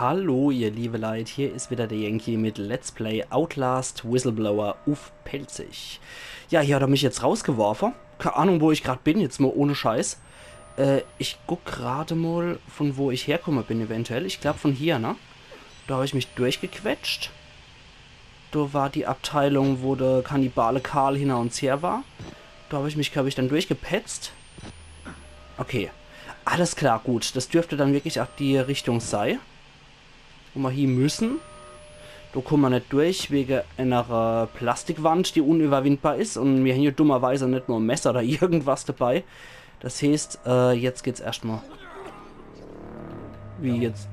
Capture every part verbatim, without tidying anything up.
Hallo, ihr liebe Leit, hier is wieder der Yankee mit Let's Play Outlast Whistleblower uff Pälzisch. Ja, hier hat er mich jetzt rausgeworfe. Keine Ahnung, wo ich grad bin, jetzt mal ohne Scheiß. Äh, ich guck grad mal, von wo ich herkomme bin eventuell. Ich glaub von hier, ne? Da hab ich mich durchgequetscht. Da war die Abteilung, wo der Kannibale Karl hinter uns her war. Da hab ich mich, glaub ich, dann durchgepetzt. Okay. Alles klar, gut. Das dürfte dann wirklich auch die Richtung sei, wo mer hie müssen. Da komme mer net durch, wege einer, äh, Plastikwand, die unüberwindbar is. Und mir hän ja dummerweise net nur e Messer oder irgendwas dabei. Das heißt, äh, jetzt geht's erscht mal. Wie jetzt?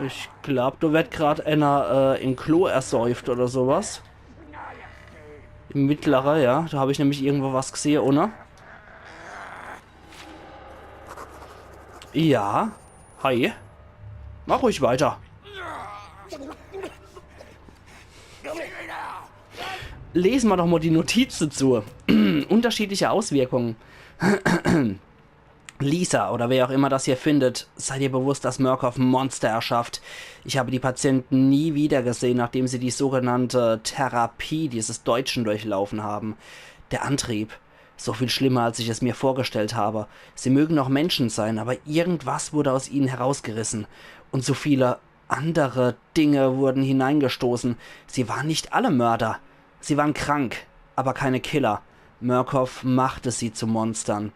Ich glaub, da wird grad einer, äh, im Klo ersäuft oder sowas. Im Mittlere, ja. Da hab ich nämlich irgendwo was gesehe, oder? Ja. Hi. Mach ruhig weiter. Lesen wir doch mal die Notiz dazu. Unterschiedliche Auswirkungen. Lisa, oder wer auch immer das hier findet, sei dir bewusst, dass Murkoff Monster erschafft. Ich habe die Patienten nie wieder gesehen, nachdem sie die sogenannte Therapie dieses Deutschen durchlaufen haben. Der Antrieb. So viel schlimmer, als ich es mir vorgestellt habe. Sie mögen noch Menschen sein, aber irgendwas wurde aus ihnen herausgerissen. Und so viele andere Dinge wurden hineingestoßen. Sie waren nicht alle Mörder. Sie waren krank, aber keine Killer. Murkoff machte sie zu Monstern.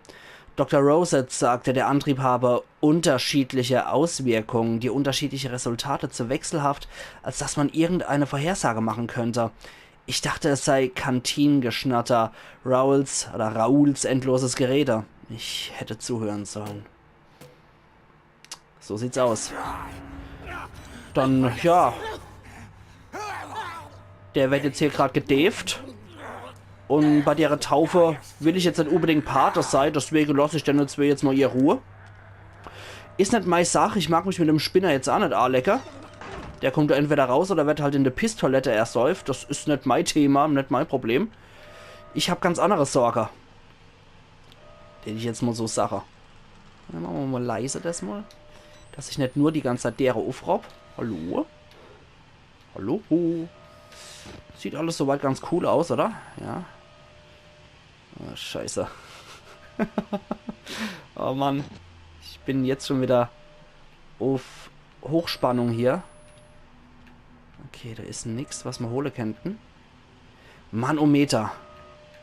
Doktor Rosett sagte, der Antrieb habe unterschiedliche Auswirkungen, die unterschiedliche Resultate zu wechselhaft, als dass man irgendeine Vorhersage machen könnte. Ich dachte, es sei Kantinengeschnatter, Raols oder Raols endloses Gerede. Ich hätte zuhören sollen. So sieht's aus. Dann, ja. Der wird jetzt hier grad gedäft. Und bei dere Taufe will ich jetzt net unbedingt Pate sei, deswege lass ich denne zwee jetzt mal ihr Ruhe. Is net mei Sach, ich mag mich mit dem Spinner jetzt aa net aalecke. Der kommt da entweder raus oder wird halt in de Pisstoilette ersäuft. Das is net mei Thema, net mei Problem. Ich hab ganz andere Sorge. Den ich jetzt mal so sache. Dann mache mer mal leise das mal. Dass ich net nur die ganze Zeit dere ufropp. Hallo? Hallo? Sieht alles soweit ganz cool aus, oder? Ja. Oh, scheiße. Oh Mann. Ich bin jetzt schon wieder auf Hochspannung hier. Okay, da is nix, was mer hole kennten. Manometer.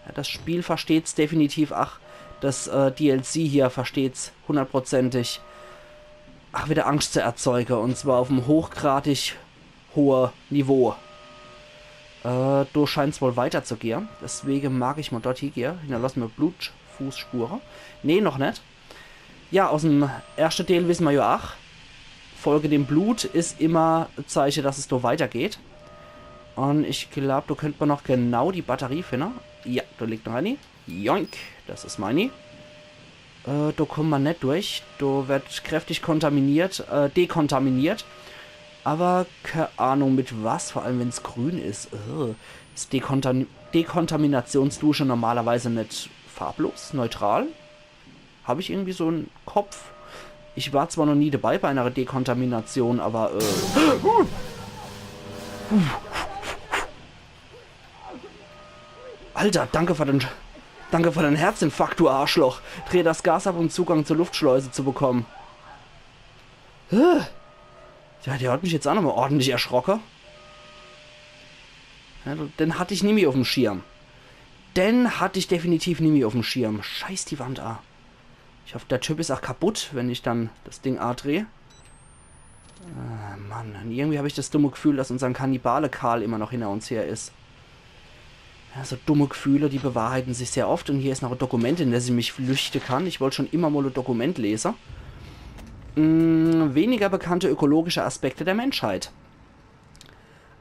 Ja, das Spiel versteht's definitiv. Ach, das, äh, D L C hier versteht's hundertprozentig. Ach, wieder Angst zu erzeuge. Und zwar auf em hochgradig hohe Niveau. Äh, do scheint's wohl weiterzugehe. Deswege mag ich mal dort hiegehe. Hinterlass mir Blutfußspure. Nee, noch net. Ja, aus em erschte Deel wisse mer ja ach, Folge dem Blut is immer e Zeiche, dass es do weitergeht. Und ich glaub, do könnt mer noch genau die Batterie finne. Ja, do liegt noch eine. Joink, das is meini. Äh, do kommt mer net durch. Do wird kräftig kontaminiert, äh, dekontaminiert. Aber kee Ahnung mit was, vor allem wenn's grün is. Äh, is Dekontam Dekontaminationsdusche normalerweise net farblos, neutral? Hab ich irgendwie so en Kopf. Ich war zwar noch nie dabei bei einer Dekontamination, aber, äh, Alter, danke für den, danke für den Herzinfarkt, du Arschloch. Drehe das Gas ab, um Zugang zur Luftschleuse zu bekommen. Hä? Ja, der hat mich jetzt ach nochmal ordentlich erschrocke. Ja, den hatt ich nimmi uffm Schirm. Den hatt ich definitiv nimmi uffm Schirm. Scheiß die Wand a. Ich hoff, der Typ is ach kaputt, wenn ich dann das Ding adreh. Ah, Mann, und irgendwie hab ich das dumme Gefühl, dass unsern Kannibale Karl immer noch hinter uns her is. Ja, so dumme Gefühle, die bewahrheiten sich sehr oft. Und hier is noch e Dokument, in das ich mich flüchte kann. Ich wollt schon immer mal e Dokument lese. Mm, weniger bekannte ökologische Aspekte der Menschheit.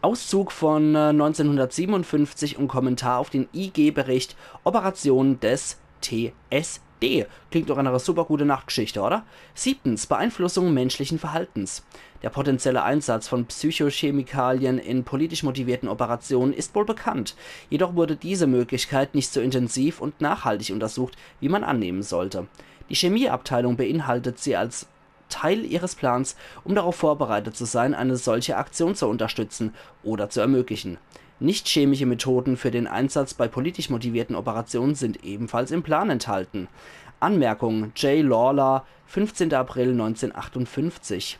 Auszug von, äh, neunzehnhundertsiebenundfünfzig und Kommentar auf den I G-Bericht Operation des T S D. Klingt doch nach einer super gute Nachtgeschichte, oder? Siebtens, Beeinflussung menschlichen Verhaltens. Der potenzielle Einsatz von Psychochemikalien in politisch motivierten Operationen ist wohl bekannt. Jedoch wurde diese Möglichkeit nicht so intensiv und nachhaltig untersucht, wie man annehmen sollte. Die Chemieabteilung beinhaltet sie als Teil ihres Plans, um darauf vorbereitet zu sein, eine solche Aktion zu unterstützen oder zu ermöglichen. Nicht chemische Methoden für den Einsatz bei politisch motivierten Operationen sind ebenfalls im Plan enthalten. Anmerkung: J. Lawler, fünfzehnter April neunzehnhundertachtundfünfzig.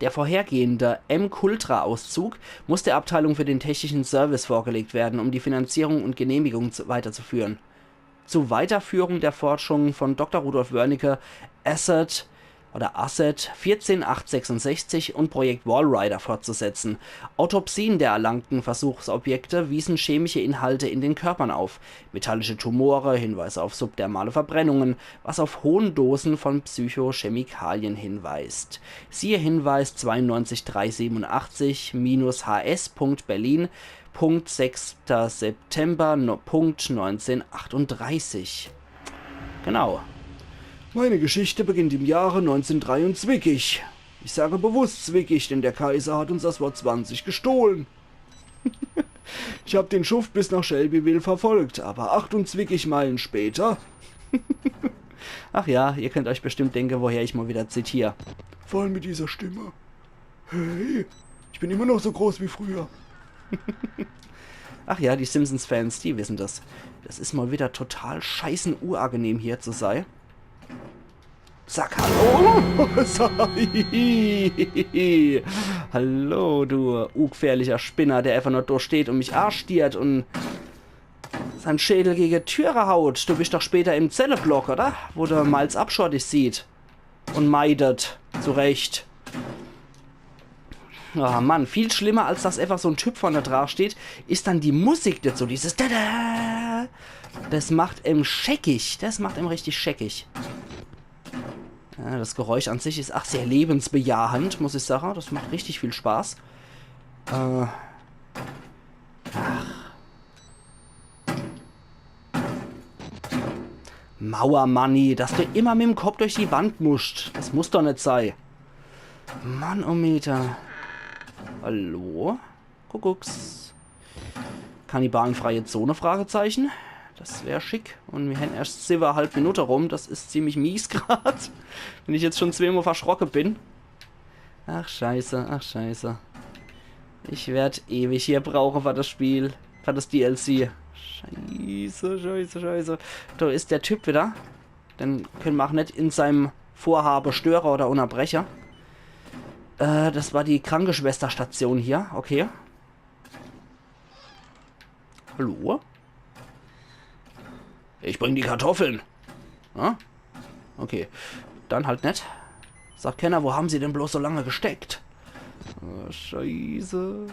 Der vorhergehende M-Cultra-Auszug muss der Abteilung für den technischen Service vorgelegt werden, um die Finanzierung und Genehmigung zu, weiterzuführen. Zur Weiterführung der Forschung von Doktor Rudolf Wernicke, Asset oder Asset vierzehn acht sechsundsechzig und Projekt Walrider fortzusetzen. Autopsien der erlangten Versuchsobjekte wiesen chemische Inhalte in den Körpern auf. Metallische Tumore, Hinweise auf subdermale Verbrennungen, was auf hohen Dosen von Psychochemikalien hinweist. Siehe Hinweis zweiundneunzig drei siebenundachtzig minus H S Punkt Berlin Punkt sechster September, no, Punkt neunzehnhundertachtunddreißig. Genau. Meine Geschichte beginnt im Jahre neunzehnhundertdreiundzwanzig. Ich sage bewusst zwickig, denn der Kaiser hat uns das Wort zwanzig gestohlen. Ich hab den Schuft bis nach Shelbyville verfolgt, aber achtundzwanzig Meilen später. Ach ja, ihr könnt euch bestimmt denken, woher ich mal wieder zitiere. Vor allem mit dieser Stimme. Hey, ich bin immer noch so groß wie früher. Ach ja, die Simpsons-Fans, die wissen das. Das ist mal wieder total scheißen unangenehm hier zu sein. Sag Hallo! Hallo, du ungefährlicher Spinner, der einfach nur da steht und mich anstiert und sein Schädel gegen Türe haut. Du bist doch später im Zelleblock, oder? Wo der Miles Upshur dich sieht. Und meidet. Zu Recht. Ah, Mann, viel schlimmer, als dass einfach so ein Typ vorne dran steht, ist dann die Musik dazu. Dieses Tada! Das macht em scheckig. Das macht em richtig scheckig. Ja, das Geräusch an sich ist ach sehr lebensbejahend, muss ich sagen. Das macht richtig viel Spaß. Äh, ach. Mauermanni, dass du immer mit dem Kopf durch die Wand musst. Das muss doch nicht sein. Mannometer. Hallo? Kuckucks. Kannibalenfreie Zone? Fragezeichen. Das wär schick. Und wir haben erst siebeneinhalb Minuten rum. Das ist ziemlich mies grad. Wenn ich jetzt schon zweimal verschrocken bin. Ach, scheiße, ach, scheiße. Ich werd ewig hier brauchen für das Spiel. Für das D L C. Scheiße, scheiße, scheiße. Da ist der Typ wieder. Den können wir auch nicht in seinem Vorhaben stören oder unterbrechen. Äh, das war die Krankenschwesterstation hier. Okay. Hallo? Ich bring die Kartoffeln. Ja? Okay. Dann halt net. Sagt keiner, wo haben sie denn bloß so lange gesteckt? Oh, scheiße.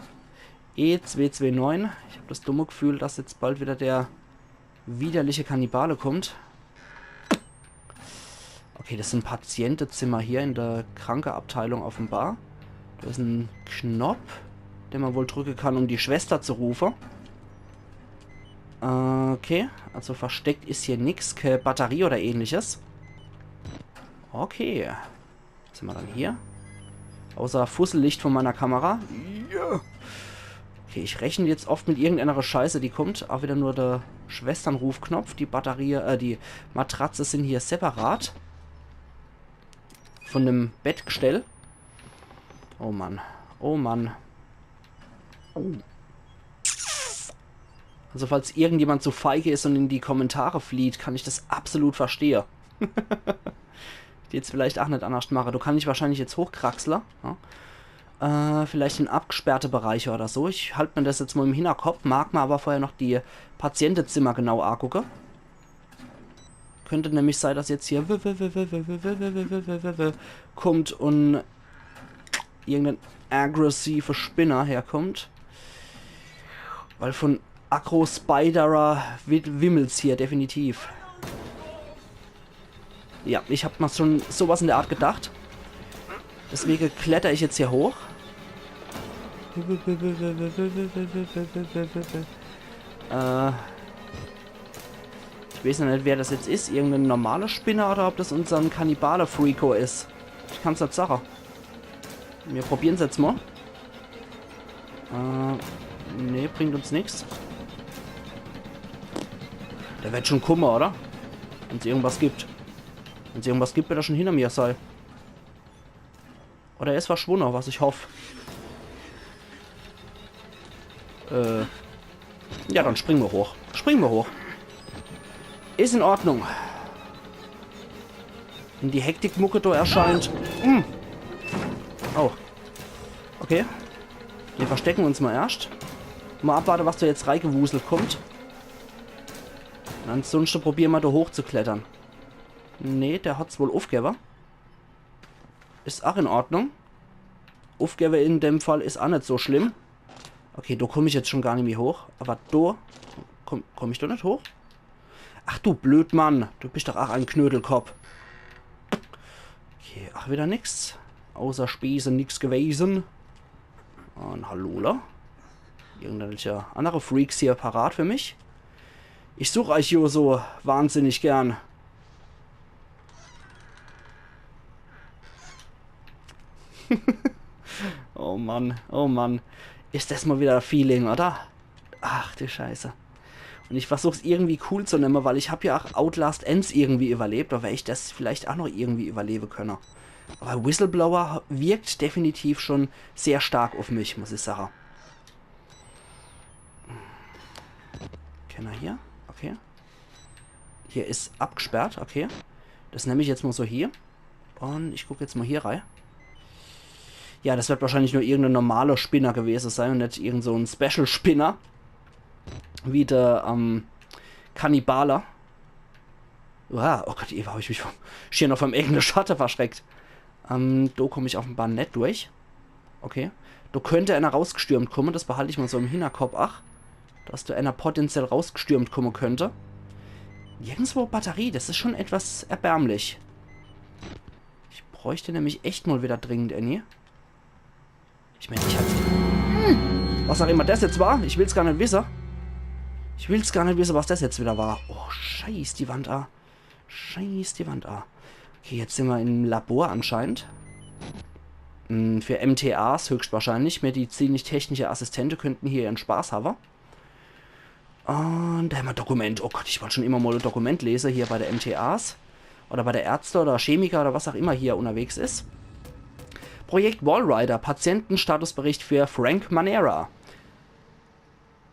E zwei zwei neun. Ich hab das dumme Gefühl, dass jetzt bald wieder der widerliche Kannibale kommt. Okay, das sind Patientezimmer hier in der Krankeabteilung offenbar. Da ist ein Knopf, den man wohl drücken kann, um die Schwester zu rufen. Okay, also versteckt ist hier nix, keine Batterie oder ähnliches. Okay. Was haben wir dann hier? Außer Fussellicht von meiner Kamera. Ja. Okay, ich rechne jetzt oft mit irgendeiner Scheiße, die kommt. Auch wieder nur der Schwesternrufknopf. Die Batterie, äh, die Matratze sind hier separat. Von dem Bettgestell. Oh Mann. Oh Mann. Oh. Also falls irgendjemand so feige ist und in die Kommentare flieht, kann ich das absolut verstehen. Die jetzt vielleicht auch nicht anders mache. Du kannst dich wahrscheinlich jetzt hochkraxle. Ja? Äh, vielleicht in abgesperrte Bereiche oder so. Ich halt mir das jetzt mal im Hinterkopf, mag mir aber vorher noch die Patientezimmer genau angucke. Könnte nämlich sein, dass jetzt hier w- w- w- w- w- w- w- w- w- w- w- kommt und irgendein aggressiver Spinner herkommt. Weil von Aggro-Spiderer wi- wimmelt's hier definitiv. Ja, ich hab mir schon sowas in der Art gedacht. Deswegen kletter ich jetzt hier hoch. Äh, Ich weeß jo net, wer das jetzt is. Irgend en normaler Spinner oder ob das unsern Kannibale-Freako is. Ich kann's net sache. Mir probieren's jetzt mol. Äh, nee, bringt uns nix. Der werd schon kumme, oder? Wenn's irgendwas gibt. Wenn's irgendwas gibt, werd er schon hinner mir sei. Oder er is verschwunne, was ich hoff. Äh. Ja, dann spring mer hoch. Spring mer hoch. Is in Ordnung. Wenn die Hektikmucke do erscheint. Hm. Oh. Okay. Mir verstecke uns mol erscht. Mol abwarte, was do jetzt reigewuselt kommt. Un ansunschte probiere mer do hochzuklettere. Nee, der hat's wohl uffgewwe. Is ach in Ordnung. Uffgewwe in dem Fall is ach net so schlimm. Okay, do komm ich jetzt schon gar nimmi hoch. Awwer do komm, komm ich do net hoch? Ach du Blödmann, du bist doch ach en Knödelkopp. Okay, ach wieder nix. Außer Spieße nix gewese. Un hallo, la. Irgendwelche annere Freaks hier parat für mich? Ich such eich jo so wahnsinnig gern. Oh Mann, oh Mann. Is des mol wieder e Feeling, oder? Ach du Scheiße. Un ich versuch's irgendwie cool zu nemme, weil ich hab jo ach Outlast eens irgendwie überlebt, do wer ich des vielleicht ach noch irgendwie überlewe könne. Awwer Whistleblower wirkt definitiv schon sehr stark uff mich, muss ich sache. Kenner hier? Okay. Hier is abgesperrt, okay. Des nemm ich jetzt mol so hier. Un ich guck jetzt mol hier rei. Ja, des werd wahrscheinlich nur irgend en normaler Spinner gewese sei un net irgend so en Special-Spinner. Wie der, ähm, Kannibale. Uah, oh Gott, Eva, hab ich mich vom, schier noch vom eigene Schatte verschreckt. Ähm, do komm ich offenbar net durch. Okay. Do könnt ener rausgestürmt kumme, des behalt ich mol so im Hinnerkopp, ach. Dass do ener potenziell rausgestürmt kumme könnt. Nirgendswo Batterie, des is schon etwas erbärmlich. Ich bräucht nämlich echt mol wieder dringend eni. Ich mein, ich hab... Hm, was ach immer des jetzt war, ich will's gar net wisse. Ich will's gar net wisse, was des jetzt wieder war. Oh, scheiß die Wand a. Scheiß die Wand a. Okay, jetzt sin mer im Labor anscheinend. Hm, für M T As höchstwahrscheinlich. Medizinisch-technische Assistente könnten hier ihren Spaß hawwe. Un do hämmer e Dokument. Oh Gott, ich wollt schon immer mol e Dokument lese hier bei de M T As. Oder bei de Ärzte oder Chemiker oder was ach immer hier unterwegs is. Projekt Walrider, Patientenstatusbericht für Frank Manera.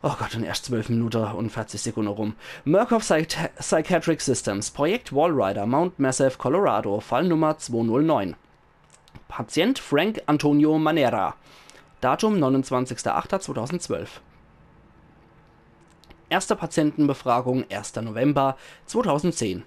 Oh Gott, un erscht zwölf Minute un verzig Sekunde rum. Murkoff Psych Psychiatric Systems, Projekt Walrider, Mount Massive, Colorado, Fallnummer zwei null neun. Patient Frank Antonio Manera. Datum neunundzwanzigster achter zweitausendzwölf. Erste Patientenbefragung, erster November zweitausendzehn.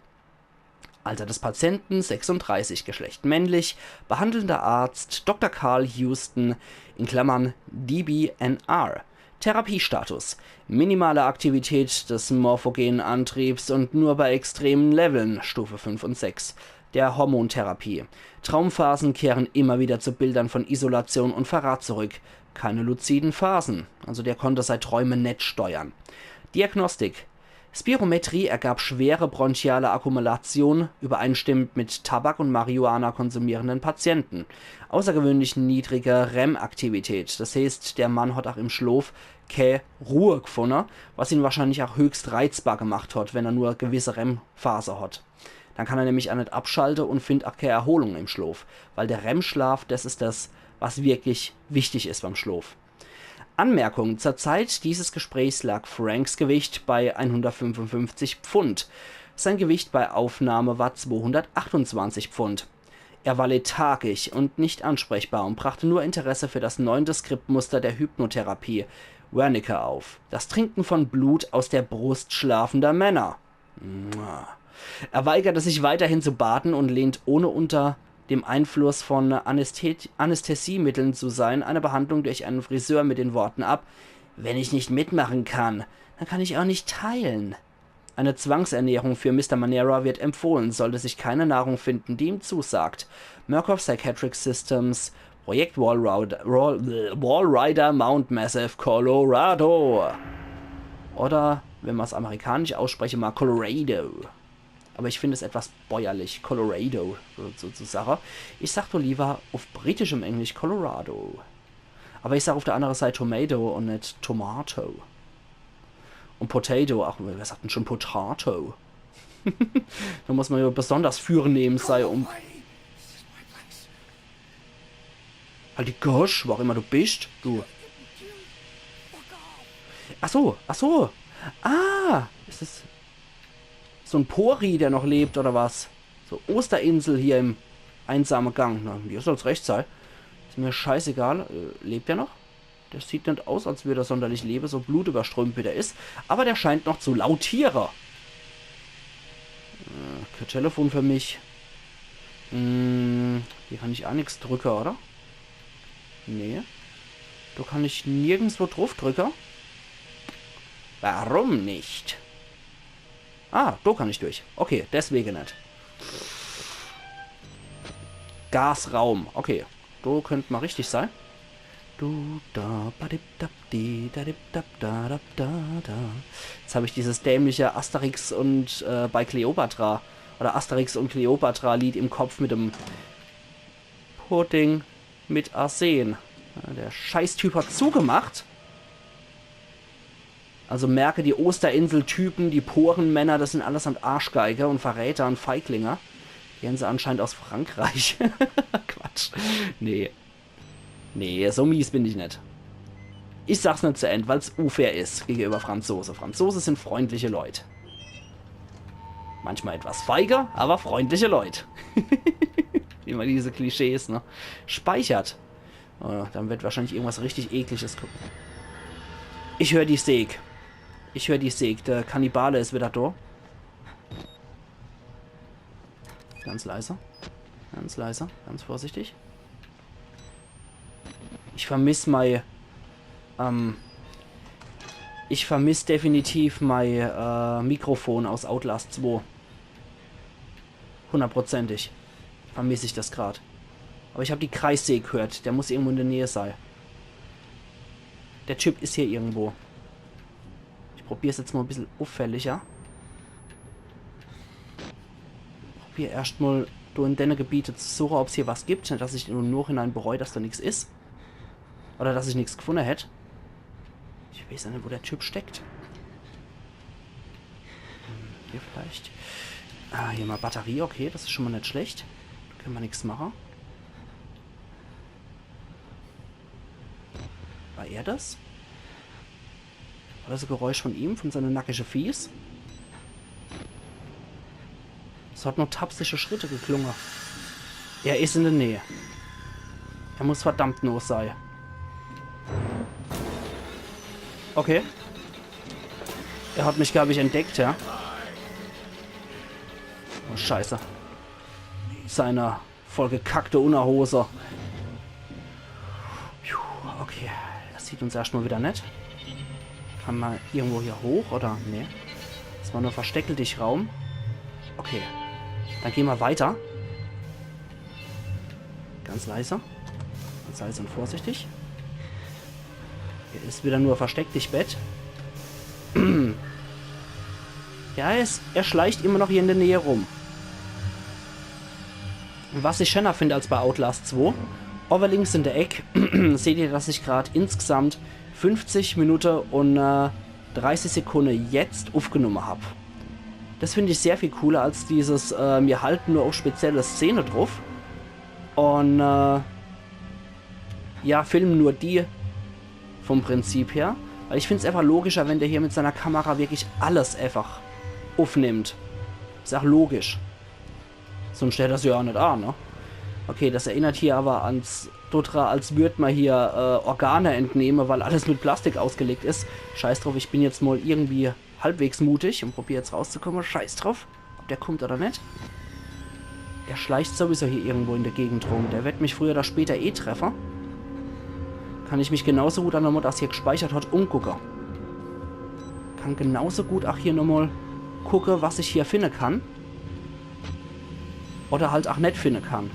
Alter des Patienten sechsunddreißig, Geschlecht männlich, behandelnder Arzt Doktor Carl Houston, in Klammern D B N R. Therapiestatus: minimale Aktivität des morphogenen Antriebs und nur bei extremen Leveln, Stufe fünf und sechs, der Hormontherapie. Traumphasen kehren immer wieder zu Bildern von Isolation und Verrat zurück. Keine luziden Phasen, also der konnt sei Träume net steuern. Diagnostik: Spirometrie ergab schwere bronchiale Akkumulation, übereinstimmend mit Tabak und Marihuana konsumierenden Patienten. Außergewöhnlich niedrige REM-Aktivität. Des heeßt, der Mann hat ach im Schloof kä Ruhe gefunne, was ihn wahrscheinlich ach höchst reizbar gemacht hat, wenn er nur gewisse REM-Phase hat. Dann kann er nämlich ach net abschalte und findt ach kä Erholung im Schloof, weil der REM-Schlaf, des is des, was wirklich wichtig is beim Schloof. Anmerkung: Zur Zeit dieses Gesprächs lag Franks Gewicht bei einhundertfünfundfünfzig Pfund. Sein Gewicht bei Aufnahme war zweihundertachtundzwanzig Pfund. Er war lethargisch und nicht ansprechbar und brachte nur Interesse für das neunte Skriptmuster der Hypnotherapie, Wernicke, auf: Das Trinken von Blut aus der Brust schlafender Männer. Er weigerte sich weiterhin zu baden und lehnt, ohne unter dem Einfluss von Anästhet Anästhesiemitteln zu sein, eine Behandlung durch einen Friseur mit den Worten ab: „Wenn ich nicht mitmachen kann, dann kann ich auch nicht teilen.“ Eine Zwangsernährung für Mister Manera wird empfohlen, sollte sich keine Nahrung finden, die ihm zusagt. Murkoff Psychiatric Systems, Projekt Walrider, Wall, Walrider, Mount Massive, Colorado. Oder, wenn mer's amerikanisch ausspreche mag, Colorado. Aber ich find es etwas bäuerlich, Colorado, so, so zu sage. Ich sag doch liewer uff britischem Englisch Colorado. Aber ich sag uff der annere Seit Tomato un net Tomato. Un Potato, ach, wer sagt denn schon Potato? Do muss mer jo besonders fürnehm sei, um... Halt die Gosch, wo ach immer du bist, du. Ach so, ach so. Ah, is es so en Pori, der noch lebt, oder was? So, Osterinsel hier im einsame Gang. Na, mir soll's recht sei. Is mir scheißegal. Äh, lebt er noch? Der sieht net aus, als würd er sonderlich lebe, so blutüberströmt wie der is. Aber der scheint noch zu lautiere. Äh, kä Telefon für mich. Hm, hier kann ich ach nix drücke, oder? Nee. Do kann ich nirgendswo druff drücke. Warum nicht? Ah, do kann ich durch. Okay, deswege net. Gasraum. Okay, do könnt ma richtig sei. Du, da, badip, dap, di, da, dip, dap, da, dap, da, da. Jetzt hab ich dieses dämliche Asterix und, äh, bei Kleopatra oder Asterix und Kleopatra Lied im Kopf mit dem Pudding mit Arsen. Ja, der Scheißtyp hat zugemacht. Also merke, die Osterinsel-Typen, die Porenmänner, das sind allesamt Arschgeiger und Verräter und Feiglinge. Die hän se anscheinend aus Frankreich. Quatsch. Nee. Nee, so mies bin ich net. Ich sag's net zu End, weil's unfair is gegenüber Franzose. Franzose sind freundliche Leut. Manchmal etwas feige, aber freundliche Leut. Immer diese Klischees, ne? Speichert. Oh, dann wird wahrscheinlich irgendwas richtig Ekliges kommen. Ich hör die Säg. Ich hör die Säg. Der Kannibale is wieder do. Ganz leise. Ganz leise. Ganz vorsichtig. Ich vermiss mei, ähm, ich vermiss definitiv mei, äh, Mikrofon aus Outlast zwei. Hundertprozentig vermiss ich das grad. Aber ich hab die Kreissäg gehört. Der muss irgendwo in der Nähe sei. Der Typ is hier irgendwo. Ich probier's jetzt mal e bissel uffälliger. Probier erscht mal do in denne Gebiete zu suche, ob's hier was gibt. Net, dass ich im Nachhinein bereu, dass do nix is. Oder dass ich nix gefunne hätt. Ich weiß net, wo der Typ steckt. Hm, hier vielleicht. Ah, hier mal Batterie, okay, das is schon mal net schlecht. Do könne ma nix mache. War er das? War das e Geräusch von ihm, von seine nackische Fieß? Es hat nur tapsische Schritte geklunge. Er is in der Nähe. Er muss verdammt nah sei. Okay. Er hat mich, glaub ich, entdeckt, ja. Oh, Scheiße. Seine vollgekackte Unnerhose. Puh, okay, das sieht uns erscht mal wieder net. Kann ma irgendwo hier hoch, oder? Nee. Das war nur versteckeltig Raum. Okay, dann geh ma weiter. Ganz leise. Ganz leise und vorsichtig. Hier is wieder nur versteckeltig Bett. Ja, er, is, er schleicht immer noch hier in der Nähe rum. Was ich schöner find als bei Outlast zwei, owwe links in der Eck seht ihr, dass ich grad insgesamt fünfzig Minute und, äh, dreißig Sekunde jetzt uffgenomme hab. Das find ich sehr viel cooler als dieses, äh, mir halten nur auf spezielle Szene druff. Und, äh, ja, filmen nur die vom Prinzip her. Weil ich find's einfach logischer, wenn der hier mit seiner Kamera wirklich alles einfach uffnimmt. Is auch logisch. Sonst stellt er se ja auch net an, ne? Okay, das erinnert hier aber ans, dodra, als würd ma hier, äh, Organe entnehme, weil alles mit Plastik ausgelegt is. Scheiß drauf, ich bin jetzt mal irgendwie halbwegs mutig und probier jetzt rauszukomme. Scheiß drauf, ob der kommt oder net. Der schleicht sowieso hier irgendwo in der Gegend rum. Der wird mich früher oder später eh treffe. Kann ich mich genauso gut an der Mod, das hier gespeichert hat, umgucke. Kann genauso gut auch hier nochmal gucke, was ich hier finde kann. Oder halt auch net finde kann.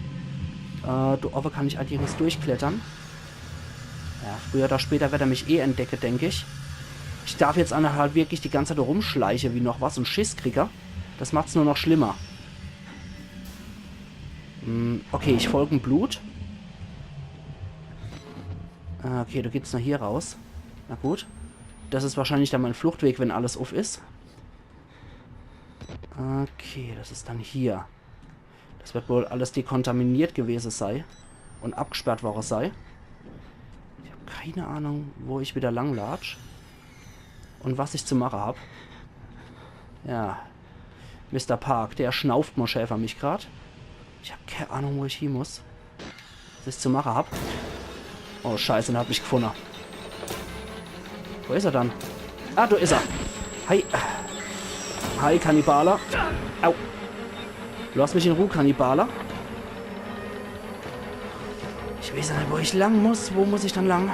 Äh, do owwe kann ich halt irgendwas durchklettere. Ja, früher oder später wird er mich eh entdecke, denk ich. Ich darf jetzt annerhalb wirklich die ganze Zeit rumschleiche wie noch was und Schiss kriege. Das macht's nur noch schlimmer. Hm, okay, ich folge em Blut. Ah, okay, do geht's noch hier raus. Na gut. Das is wahrscheinlich dann mein Fluchtweg, wenn alles uff is. Okay, das is dann hier. Das wird wohl alles dekontaminiert gewese sei und abgesperrt worre sei. Ich hab keine Ahnung, wo ich wieder lang latsch und was ich zu mache hab. Ja, Mister Park, der schnauft mo schäfer mich grad. Ich hab keine Ahnung, wo ich hie muss. Was ich zu mache hab. Oh, Scheiße, der hat mich gefunne. Wo is er dann? Ah, do is er. Hi. Hi, Kannibale. Au. Lass mich in Ruh, Kannibale. Ich weeß net, wo ich lang muss. Wo muss ich dann lang?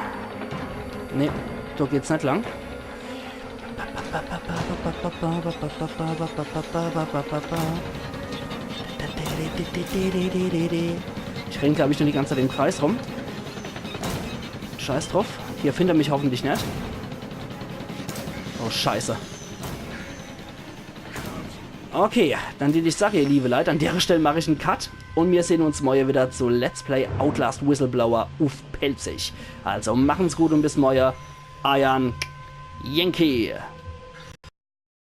Nee, do geht's net lang. Ich renn, glaub ich, nur die ganze Zeit im Kreis rum. Scheiß drauf. Hier findet er mich hoffentlich net. Oh, Scheiße. Okay, dann deet ich sage, ihr liebe Leit, an dere Stell mach ich en Cut und mir sehn uns morje wieder zu Let's Play Outlast Whistleblower uff Pälzisch. Also machen's gut und bis morje. Eiern Yankee.